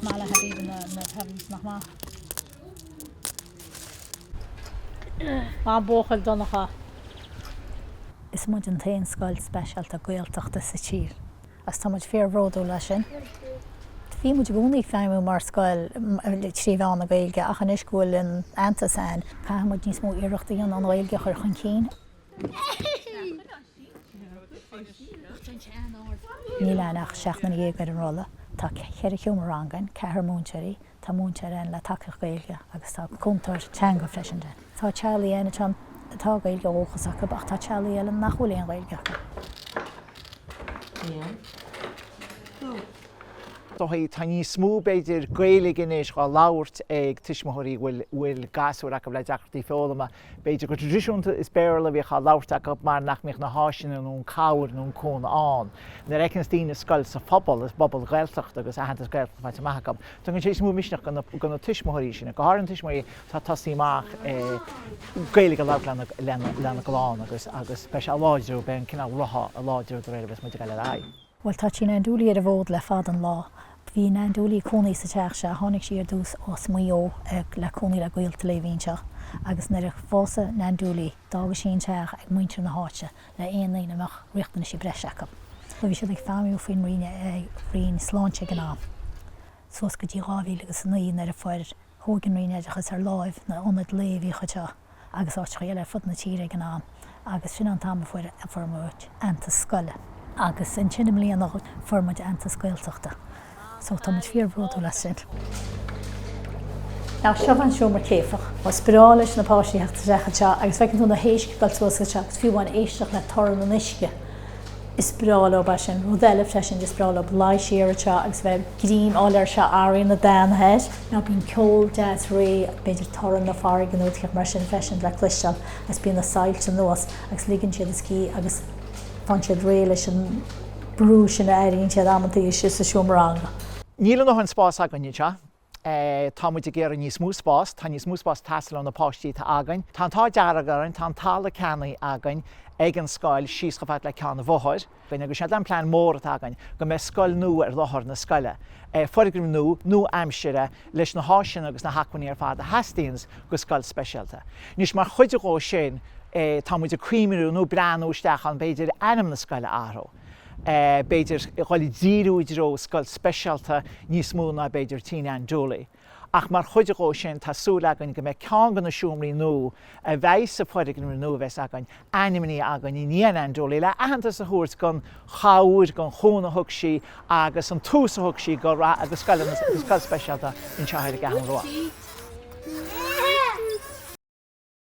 maith le Habiba na na pebbles nach maith? Maith buachaill Donncha. Is muid an t-aon scoil speisialta Gaeltachta sa tír agus tá muid fíor-bhródúil as sin. Bhí muid i gcónaí ag feidhmiú mar scoil trí mheán na Gaeilge ach anois go bhfuil an aitheantas ann, caithfidh muid níos mó iarracht a dhéanamh an Ghaeilge a chur chun cinn. Níl ann ach 17 ar an rolla. Tá cheithre sheomra ranga ann, ceathrar múinteoirí, tá múinteoir ann le tacaíocht Gaeilge agus tá cúntóir teanga freisin. Tá teaghlaigh ann atá atá Gaeilge ó dhúchas acu ach tá teaghlaigh eile nach bhfuil aon Ghaeilge acu. Dóigh, tá níos mó, b'fhéidir, Gaeilge anois á labhairt ag tuismitheoirí a bhfuil bhfuil gasúir acu le deacrachtaí foghlama. B'fhéidir go traidisiúnta is Béarla a bhíodh á labhairt acu mar nach mbíodh na háiseanna nó an cabhair nó an cúnamh ann. Nuair a fheiceanns daoine scoil sa phobal, i bpobal Gaeltachta agus aitheantas Gaeltachta faighte amach acu, tugann sé níos mó misneach do na tuismitheoirí sin, go háirithe na tuismitheoirí atá ag tosaí amach Gaeilge a labhairt lena gclann agus agus beidh sé á láidriú, beidh an cineál rotha á láidriú de réir a bheas muid ag dul ar aghaidh. Bhuel, tá Tigh Nan Dooley ar an bhfód le fada an lá. Bhí Nan Dooley ag cónaí sa teach seo. Tháinig sí ar dtús as Maigh Eo le cónaí le gaolta léi a bhí anseo. Agus nuair a bhásaigh Nan Dooley, d'fhága sí an teach ag muintir na háite le aon daoine a mbeadh riachtanaisí breise acu. Bhí siad ag feidhmiú faoin Roinn Sláinte ag an am, suas go dtí 2009 nuair a fuair Thóg an Roinn Oideachais ar láimh na ionaid lae a bhíodh anseo agus áiteacha eile ar fud na tíre ag an am agus sin an t-am a fuair a fuair muid aitheantas scoile. Agus ansin i mbliana fuair muid aitheantas Gaeltachta. So tá muid fíor bhródúil as sin. Now seo an seomra céafach. Is breá leis na páistí theacht isteach anseo agus feiceann tú na héisc ag dul suas anseo agus fiú amháin éisteacht le torann an uisce. Is breá leo é sin. Rud eile freisin, is breá leo luí siar anseo agus bheith greim a fháil air seo, airíonn na dathanna air. Now bíonn ceol deas réidh, b'fhéidir torann na farraige nó rud mar sin freisin le cloisteáil agus bíonn na soilse anuas agus ligeann siad a scíth agus faigheann siad réidh leis an brú sin a airíonn siad amantaí istigh sa seomra ranga. Níl a ndóthain spáis againn anseo. Tá muid ag iarraidh níos mó spás, tá níos mó spás ag teastáil ó na páistí atá againn. Tá an t-ádh dearg orainn, tá an talamh ceannaithe againn ag an scoil síos chomh fada le Ceann an Bhóthair. Agus sin é an plean mór atá againn, go mbeidh scoil nua ar láthair na scoile, foirgneamh nua, nua-aimsire, leis na háiseanna agus na hacmhainní ar fad a theastaíonns go scoil speisialta. Anois mar chuid dhó sin, tá muid ag cuimhniú nó breathnú isteach ann b'fhéidir ainm na scoile a athrú. b'fhéidir, dhul ag díriú i dtreo scoil speisialta níos mó ná b'fhéidir Tigh Nan Dooley. Ach mar chuid dhó sin, tá súil againn go mbeidh ceann de na seomraí nua a bheidh sa foirgneamh nua a bheas againn, ainmnithe againn i ndiaidh Nan Dooley le aitheantas a thabhairt don chabhair, don chúnamh a thug sí agus an tús a thug sí go, go scoil speisialta anseo ar an gCeathrú Rua.